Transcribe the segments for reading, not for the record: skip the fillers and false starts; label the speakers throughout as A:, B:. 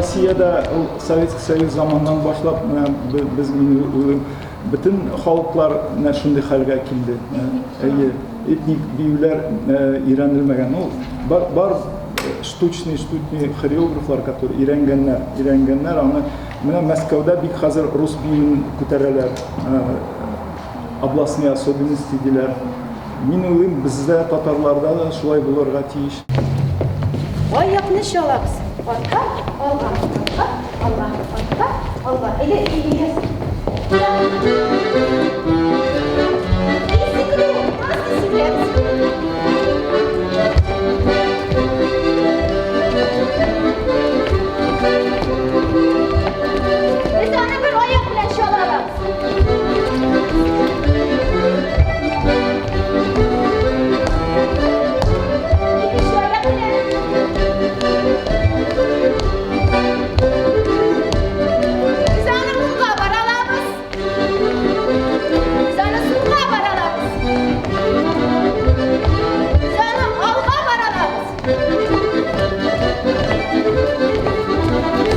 A: Россиядә ул Советский Союз заманнан башлап, менә без, мин уйлыйм, бөтен халыклар менә шундый хәлгә килде. Әйе, этник биюләр өйрәнелмәгән. Ул бар, бар штучный, штучный хореографлар, которые өйрәнгәннәр, өйрәнгәннәр аны. Менә Мәскәүдә бик хәзер рус биюен күтәрәләр. Областные особенности диләр. Мин уйлыйм, бездә татарларда да шулай булырга тиеш.
B: Аякны чалабыз. Артка, алга, артка, алга, артка, алга. Әйдә, Ильяс. И сикерү, просто сикерәбез. Без аны бер аяк белән чалабыз.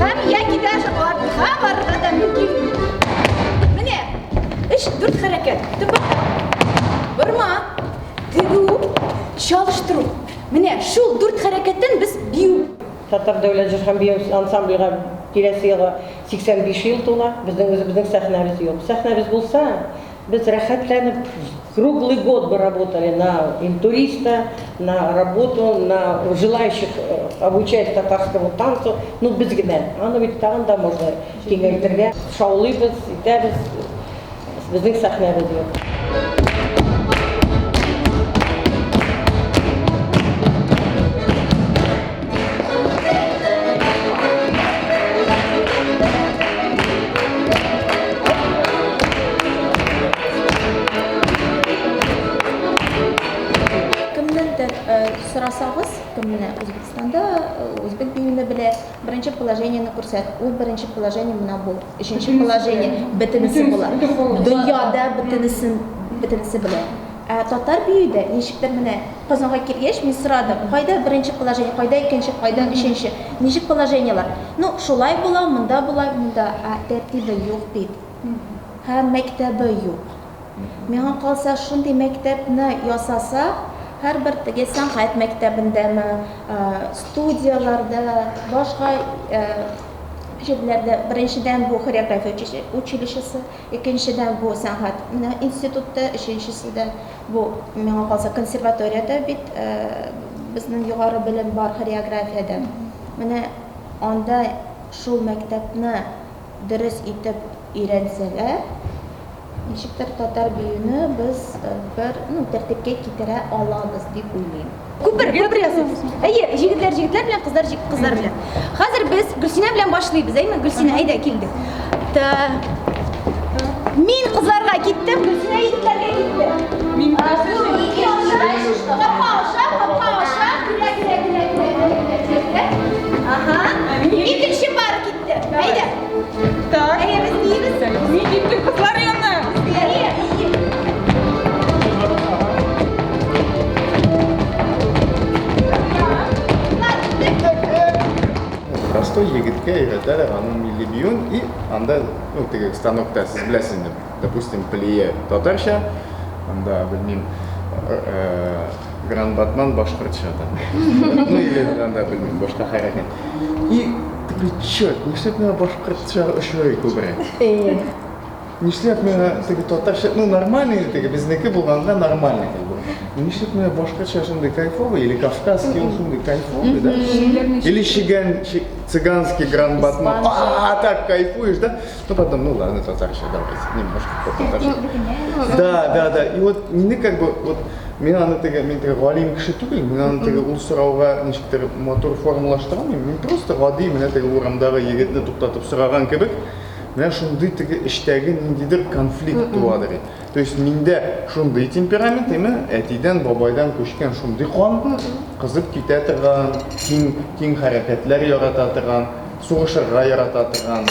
B: Һәм яки даже артка барырга да мөмкин. Менә өч, дүрт хәрәкәт. Тыпырдау, борма, тегү, чалыштыру. Менә шул дүрт хәрәкәттән без бию.
C: Татар дәүләт җыр һәм бию ансамбльгә киләсе елга 85 ел тула. Безнең үзебезнең сәхнәбез юк. Сәхнәбез булса, без рәхәтләнеп круглый год бы работали на интуриста, на работу, на желающих обучать татарскому танцу. Ну, без генә. Аны бит тагын да можно киңәйтергә. Шаулыйбыз, итәбез. Безнең сәхнәбез юк.
D: Кемнәндер сорасагыз, кем менә Үзбәкстанда үзбәк биюне белә, беренче положениене күрсәт. Ул беренче положение менә бу. Өченче положение бөтенесе була. Дөньяда бөтенесен бөтенесе белә. Ә татар биюдә ничектер менә Казанга килгәч, мин сорадым, кайда беренче положение, кайда икенче, кайда өченче, ничек положениелар? Ну, шулай була, монда болай, монда, ә тәртибе юк бит. Һәм мәктәбе юк. Миңа калса, шундый мәктәпне ясаса, һәрбер теге сәнгать мәктәбендәме, студияләрдә, башка җирләрдә, беренчедән, бу хореография училищесы, икенчедән, бу сәнгать менә институты, өченчесе дә бу, миңа калса, консерваториядә бит безнең югары белем бар хореографиядән. Менә анда шул мәктәпне дөрес итеп өйрәнсәләр, ничектер татар биюне без бер, ну, тәртипкә китерә алабыз дип уйлыйм.
B: Күпер, күпер ясыйбыз. Әйе, җегетләр җегетләр белән, кызлар кызлар белән. Хәзер без Гөлсинә белән башлыйбыз, әйме? Гөлсинә, әйдә, килдек. Та. Мин кызларга киттем, Гөлсинә егетләргә китте. Мин Капка аша, капка аша, килә, килә, килә, килә, килә, килә, килә. Ага. Икенче пара китте. Әйдә.
E: Так.
B: Әйдә, без биибез.
E: Мин киттем кызлар янына.
B: Әйе, әйе.
F: Простой егеткә өйрәтәләр аның милли биюен и анда, ну, теге станокта сез беләсез инде, допустим, плие татарча, анда, белмим, Гранд Батман башкортча там. Ну или анда, белмим, башка хәрәкәт. И такой, черт, нишләп миңа башкортча очрый күбрәк? Нишләп миңа теге татарча, ну нормальный теге безнеке булганга нормальный как бы. Ну нишләп миңа башкортча шундый кайфовый или кавказский ул шундый кайфовый, да? Или чиган, цыганский гранд батман. А, так кайфуешь, да? Ну потом, ну ладно, татарча давайте, немножко по татарча. Да, да, да. И вот мине как бы вот мин аны теге, мин теге галим кеше түгел, мин аны теге ул сорауга ничектер матур формалаштыра алмыйм. Мин просто гади менә теге урамдагы егетне туктатып сораган кебек, менә шундый теге эчтәге ниндидер конфликт туадыр. То есть миндә шундый темперамент, әйме, әтидән, бабайдан күчкән шундый кан, кызып китә торган, киң, киң хәрәкәтләр ярата торган, сугышырга ярата торган,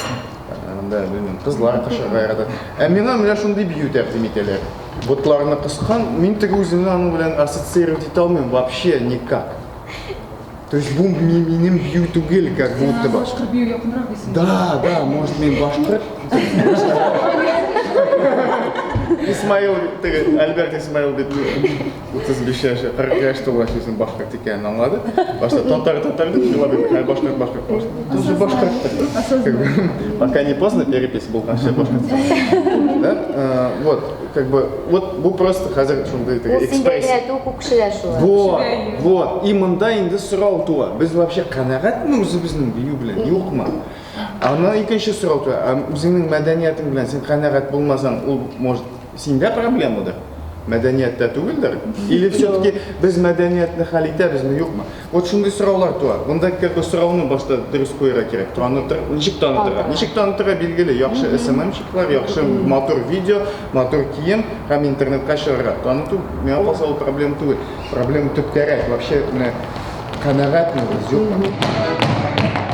F: анда, белмим, кызлар кышырга ярата. Ә миңа менә шундый бию тәкъдим итәләр. Ботларны кыскан, мин теге үземне аның белән ассоциировать итә алмыйм вообще никак. То есть бу минем бию түгел, как будто бы.
E: Башкорт бию якынрак дисең.
F: Да, да, может мин башкорт. Исмаил, теге Альберт Исмаил бит 35 яшь, 40 яшь тулгач үзен башкорт икәнен аңлады. Башта татар, татар дип уйлап иде, хәзер башкорт, башкорт, башкорт. Тоже башкорт. Как бы, пока не поздно, перепись булганчы башкорт. Да? Э, вот, как бы, вот бу просто хәзер шундый теге
G: Ул синдә
F: экспресс.
G: генә түгел, күп кешедә шулай.
F: Вот, вот. И монда инде сорау туа. Без вообще канәгатьме үзебезнең бию белән, юкмы? Аннан икенче сорау туа. Ә үзеңнең мәдәниятең белән син канәгать булмасаң, ул, может, синдә проблемадыр? Мәдәнияттә түгелдер? Или все-таки без мәдәниятне хәл итәбезме, юкмы? Вот шундый сораулар туа. Монда как бы сорауны башта дөрес куярга кирәк. Танытыр, ничек танытырга? Ничек танытырга билгеле, яхшы СММщиклар, яхшы матур видео, матур кием һәм интернетка чыгарга. Таныту, миңа калса, ул проблема түгел. Проблема төптәрәк. Вообще, менә канәгатьме без, юкмы?